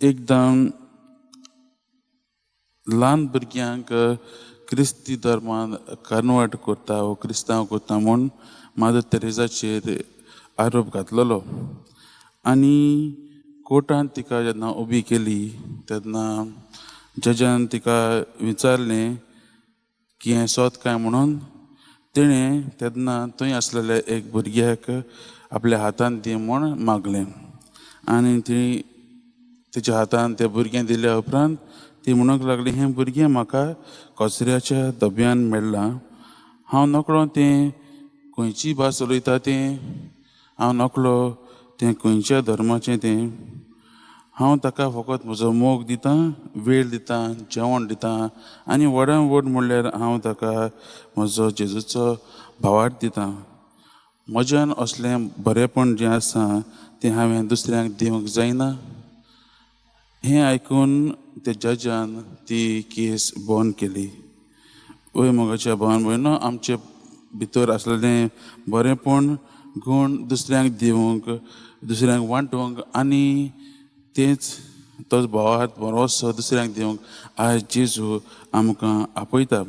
एकदां ल्हान भुरग्यांक क्रिस्ती धर्मान कन्वर्ट करता वो क्रिस्तांव करता म्हूण मादर तेरेजाचेर आरोप घातलेलो आनी कोर्टान तिका जेन्ना उबी केली तेन्ना जजान तिका विचारलें की हें सोत काय म्हणून. तिणें तेन्ना थंय आसलेल्या एक भुरग्याक आपल्या हातान दी म्हूण मागलें आनी ती तिच्या हातान तें भुरगें दिल्या उपरांत ती म्हणूंक लागली, हें भुरगें म्हाका कचऱ्याच्या डब्यान मेळ्ळां, हांव नकळो तें खंयची भास उलयता तें, हांव नकळो तें खंयच्या धर्माचें तें, हांव ताका फकत म्हजो मोग दितां, वेळ दितां, जेवण दितां आनी व्हडान व्हड म्हणल्यार हांव ताका म्हजो जेजूचो भावार्थ दितां. म्हज्यान असलें बरेंपण जें आसा तें हांवें दुसऱ्यांक दिवंक जायना. हें आयकून त्या जजान ती केस बंद केली. वय मोगाच्या भावान भयणो, आमचे भितर आसलेलें बरेंपण गूण दुसऱ्यांक दिवंक, दुसऱ्यांक वांटूंक आनी तेंच तोच भावार्थ बरोसो दुसऱ्यांक दिवंक आज जेजू आमकां आपयता.